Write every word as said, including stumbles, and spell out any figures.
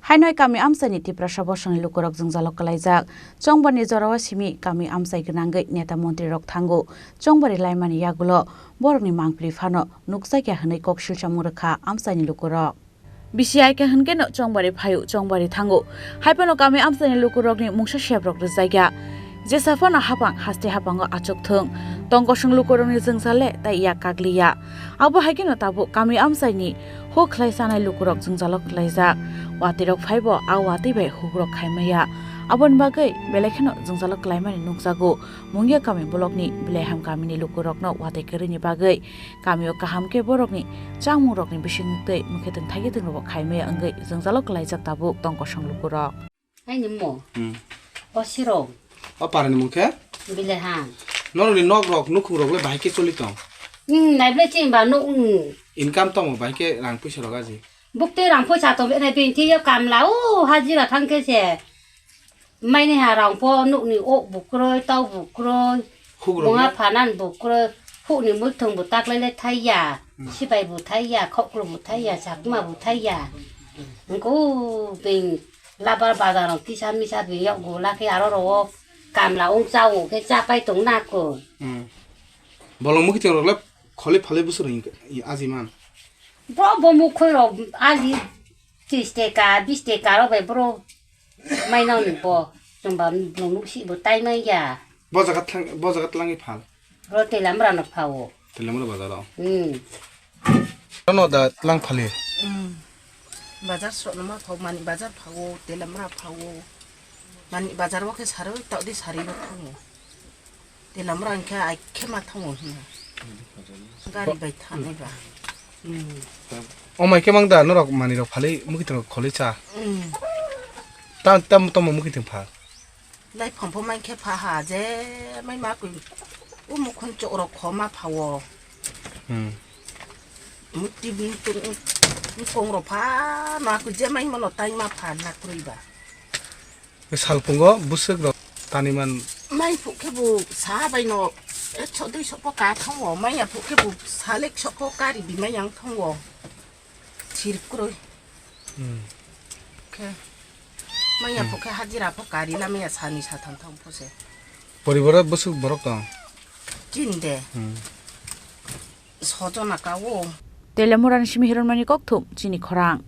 Haino kami amchaini Tiprasa bosongni lukurok jwngjalo kwlaijak. Chongbarni jorao simi kami amchai gwnangwi neta montrirok thango. Chongbari laimani yagulo borokni mangpili phano nukjakya hwnwi kok silchamung rwkha amchaini lukurok. Bisi aikha hwnkhe no chongbari phaio, chongbari thango. Haiphano kami amchaini lukurokni mungsa sebrok rwjakya. Jesa phano hapang haste hapango achuk thung. Tong kosong lukurokni jwngjale tai yak kakliya. Abo hai kheno tabuk kami amchaini huk khlai chanai lukurok jwngjalo kwlaijak. Watwirok phaibo a watwi bai hukrok khaimaya. Aboni bagwi belai kheno jwngjalo kwlaimani nukjago. Mungia kami blockni Bilaiham kamini lukurokno watwi kwrwini bagwi kamio kaham khe borokni changmungrokni bising twi mukhe twng thaikhe twngbo khaimaya wngwi jwngjalo kwlaijak tabuk tong kosong lukurok. Aini mo. Hmm. O sirong. O parani mung khe? Bilaiham. Norokni nok rok nukhung rok le bahai khe choli tong? Hmm, naible chini ba nuk, hmm. Income tongo bahai khe rang puisa rok aji? Bukti rang puisa to bene binti yo kamla o hajira thang khe se. Maini ha rang po nukni ok bukroi, tau bukroi. Huk rok Bunga le? Phanan bukroi. Hukni muithung bo taklai le thaiya. Hmm. Sibai bo thaiya, khoklo bo thaiya, chakma bo thaiya. Nko bing Labar bazar rok kisa misa bini yok gula khe aro ro o kamla ung cha o khe cha pai tong na ko. Hmm. Bolong mukitwng rok le kholi phali bwswk rwng aji man. Bro bo mukhoi rok aji tris teka, bis teka rok bai bro mai nang ni bo chwng ba nuk si bo tai mai ya. Bo jaga thang, bo jaga twlangwi phal. Bro Telamra no phao. Telamra bazar o. Hmm. Ano da tlang phali. Hmm. Bazar srokno ma phao, mani bazar phao, Telamra phao. Mani bazar o khe sarwi tokdi sarwi bo thango. Telamra hwnkhe ai khe ma thango hino. Gari bai thanai ba. Hmm. O mai khe mang da norok mani rok phali mukitwng rok kholi cha. Hmm. Ta, tam, tamo mukitwng pha. Lai phang pho mai khe pha ha, je mai ma kui u mukhun chok rok kho ma pha o. Hmm. Muti bini tung kong rok pha ma kui je mai mono tai ma pha na kroi ba. Salpungo bwswk rok tani man. Mai phu khe bu sa bai no ekso duiso po ka thang o, mai ya phu khe bu salek so po kari bi mai yang thang o. Thir kroi. Hmm. Khe. Maya Hmm. pho khe hajira pho kari la maya sani satham thang pho se. Poribaro bwswk borok tong? Tin de. Hmm. Sojona ka o. Telemurani simi hironmani kokthum chini khorang.